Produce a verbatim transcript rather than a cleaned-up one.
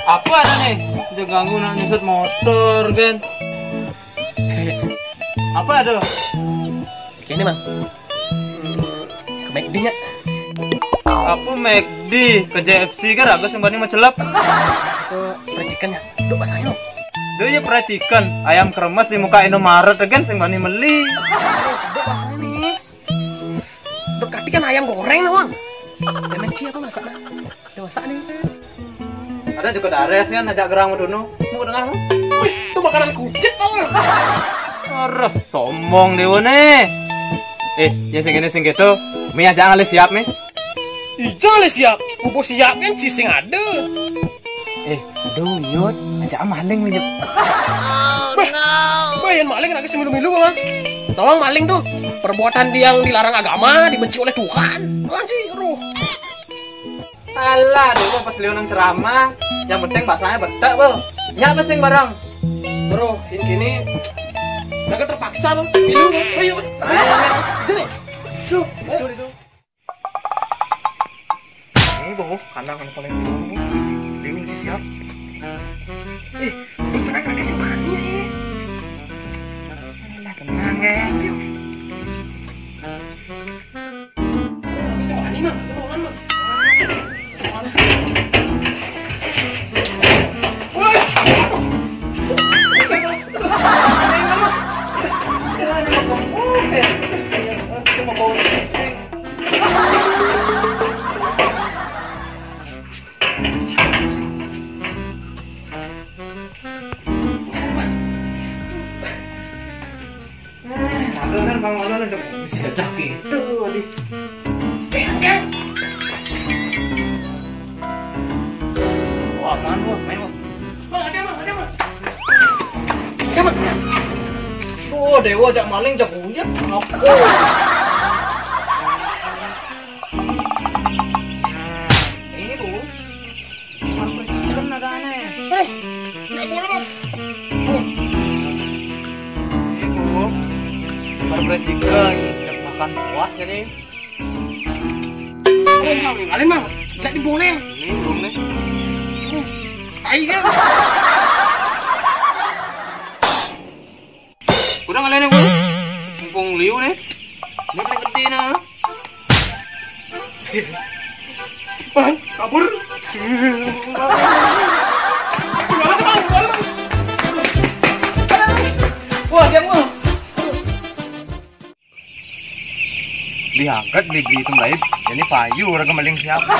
Apa ada nih? Jangan ganggu nak nyusut motor kan. Apa ada? Ini, Mang. Ke McD nya. Apa McD? Ke J F C kan, aku sing bani macelep. Itu percikannya. Sedok bahasanya, Mang. Duh, ya percikan. Ayam kremes di muka Indomaret kan sing bani meli. Sedok bahasanya nih. Berarti kan ayam goreng doang. Emang cia apa masak? Ada masak nih. Ada juga dares kan ajak gerang dulu. Mau dengar? Wih, itu makanan kucing apa? Aduh, sombong dewa nih. Eh, ya sing ini sing gitu. Mi aja ngalih siap mi. Ijo le siap. Bubuk siap kan sising ada. Eh, aduh, Yud, ajak maling nih, Yud. Bah, bah, yang maling lagi semilu-milu, Bang. Tolong maling tuh perbuatan yang dilarang agama, dibenci oleh Tuhan. Anjir, roh. Alah, dulu pas Leon ceramah, yang penting bahasanya betek, Bang. Nyak pesing barang. Bro, ini kini agak terpaksa, Bang. Milu, Bang. Ayo, Bang. Ayo, ayo. Jadi, tuh, ayo. Itu, itu. Ini, Bang, kandang yang paling dulu nih. Bingung sih siap. Eh, terus terang ada si Bani nih. Alah, tenang, ya. Yuk. Ada si Bani, Mang. Itu bukan, Mang. Woi! Cuma bawa pisang. Ada kan Bang Maulana, cok. Bisa jejak gitu, adik. Wah, apaan, wah, main, wah. Bang, ada, Bang, ada, Bang. Ada, Bang. Oh, dewa jak maling, jak uyut. Apa? Nah, ini, Bu. Warung percikan ada aneh. Eh, nggak boleh, Bang. Ini, Bu. Warung percikan, jak makan puas jadi. Oh, Bang, ngalin, Bang. Nggak diboleh. Ini, Bu, nih. Tai kan? Udah ngalahin aku. Mumpung liu nih. Ini paling gede nah. Bang, kabur. Wah, dia mau. Diangkat beli-beli itu lain. Jadi payu orang kemaling siapa?